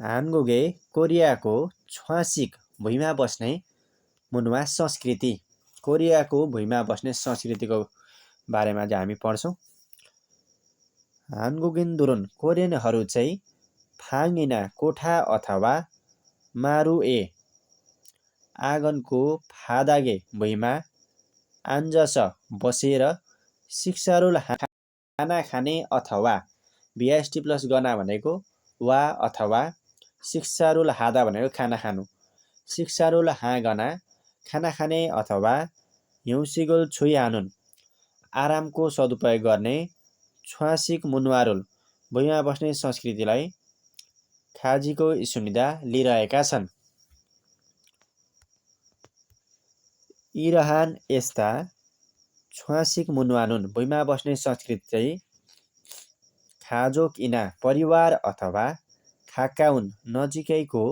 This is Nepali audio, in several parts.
हानगुगे कोरियाको छ्वासिक भुइँमा बस्ने मुनुवा संस्कृति। कोरियाको भुइँमा बस्ने संस्कृतिको बारेमा चाहिँ हामी पढ्छौँ। हानगुगिन्दुरुन कोरियनहरू चाहिँ फाङ्गिना कोठा अथवा मारुए आँगनको फादागे भुइँमा आन्जस बसेर सिक्सारुल खाना खाने अथवा VST प्लस गना भनेको वा अथवा सिक्सारुल हादा भनेको खाना खानु, सिक्सारुल हाँगना खाना खाने अथवा हिउँसिगोल छुइ हानुन आरामको सदुपयोग गर्ने छ्वासिक मुनुवारुल भुइँमा बस्ने संस्कृतिलाई खाजीको सुनिदा लिइरहेका छन्। इरहान यस्ता छ्वासिक मुनुवानुन भुइँमा बस्ने संस्कृति चाहिँ खाजोक इना परिवार अथवा खाकाउन नजिकैको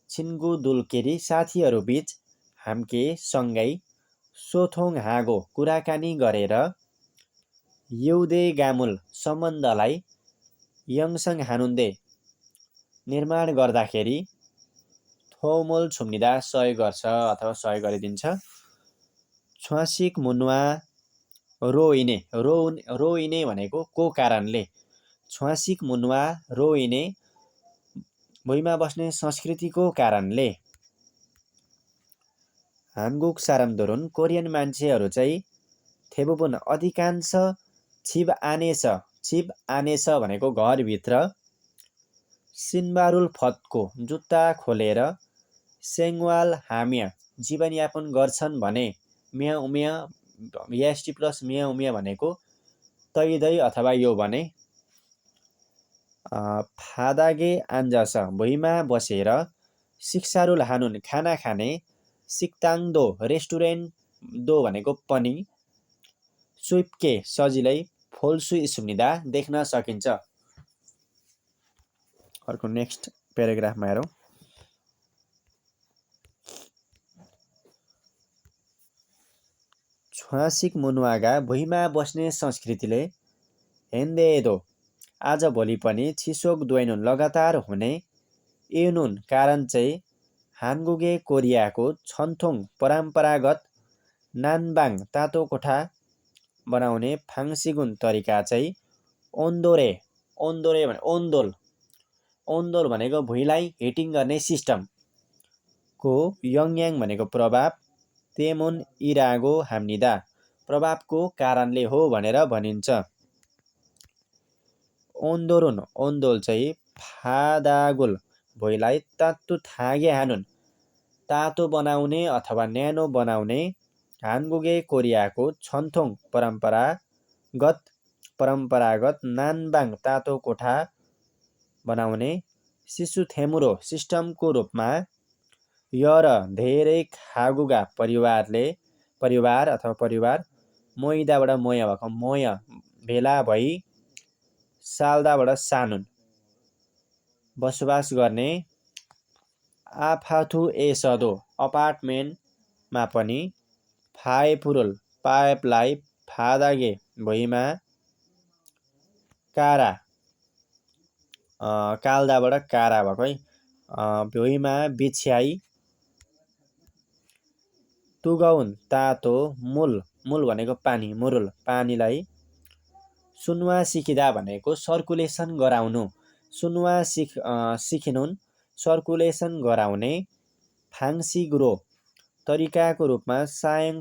छिन्गुदुल्केरी साथीहरू बीच हाम्के सँगै सोथोङ हाँगो कुराकानी गरेर युदे गामुल सम्बन्धलाई यङसँग हानुन्दे निर्माण गर्दाखेरि थोमोल छुम्निदा सहयोग गर्छ अथवा सहयोग गरिदिन्छ। छ्वासिक मुनुवा रोइने भनेको को कारणले, छ्वासिक मुनुवा रोइने भुइँमा बस्ने संस्कृतिको कारणले। हानगुक सारामदुरुन कोरियन मान्छेहरू चाहिँ थेबुपुन अधिकांश छिब आनेछ भनेको घरभित्र सिन्बारुल फतको जुत्ता खोलेर सेङ्वाल हाम्य जीवनयापन गर्छन् भने म्याउम्या VST प्लस म्याउम्या भनेको तैदै अथवा यो भने फादागे आन्जस भुइँमा बसेर सिक्सारुल हानुन खाना खाने सिक्ताङदो रेस्टुरेन्ट दो भनेको पनि सुइपके सजिलै फोल्सु सुम्निदा देख्न सकिन्छ। अर्को नेक्स्ट प्याराग्राफमा हेरौँ। छ्वासिक मुनुवागा भुइँमा बस्ने संस्कृतिले हेन्देदो आजभोलि पनि छिसोक द्वैनुन लगातार हुने एनुन कारण चाहिँ हानगुगे कोरियाको छन्थोङ परम्परागत नानबाङ तातो कोठा बनाउने फाङ्सिगुन तरिका चाहिँ ओन्दोल भनेको भुइँलाई हिटिङ गर्ने सिस्टमको यङयाङ भनेको प्रभाव तेमुन इरागो हाम्निदा प्रभावको कारणले हो भनेर भनिन्छ। ओन्दोल चाहिँ फादागुल भुइँलाई तातु थागे हानुन तातो बनाउने अथवा न्यानो बनाउने हानगुगे कोरियाको छन्थोङ परम्परागत नानबाङ तातो कोठा बनाउने सिसुथेमुरो सिस्टमको रूपमा यर धेरै खागुगा परिवार मोइदाबाट मोय भएको मोय भेला भई साल्दाबाट सानुन बसोबास गर्ने आफाथु एसदो अपार्टमेन्टमा पनि फाएपुरुल पाइपलाई फादागे भुइँमा काल्दाबाट कारा भएको है भुइँमा बिछ्याई तुगौन तातो मूल भनेको पानी मुरुल पानीलाई सुनुवा सिकिदा भनेको सर्कुलेसन गराउनु सुनुवा सिकिनुन सर्कुलेसन गराउने फाङ्सिग्रो तरिकाको रूपमा सायङ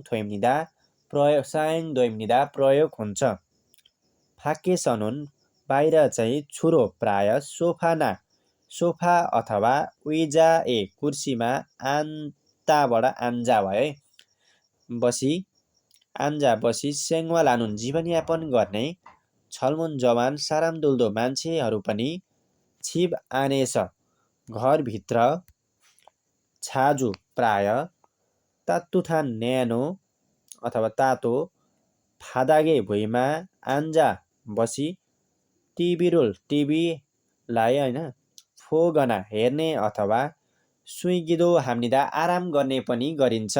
दोइम्निदा प्रयोग हुन्छ। फाकेसनुन बाहिर चाहिँ छुरो प्राय सोफा अथवा उइजा कुर्सीमा आन्ताबाट आन्जा भए बसी सेङ्वा लानुन जीवनयापन गर्ने छलमुन जवान सारामदुल्दो मान्छेहरू पनि छिब आनेछ घरभित्र छाजु प्राय तातुथान न्यानो अथवा तातो फादागे भुइँमा आन्जा बसी टिभीलाई होइन फोगना हेर्ने अथवा सुइगिदो हाम्निदा आराम गर्ने पनि गरिन्छ।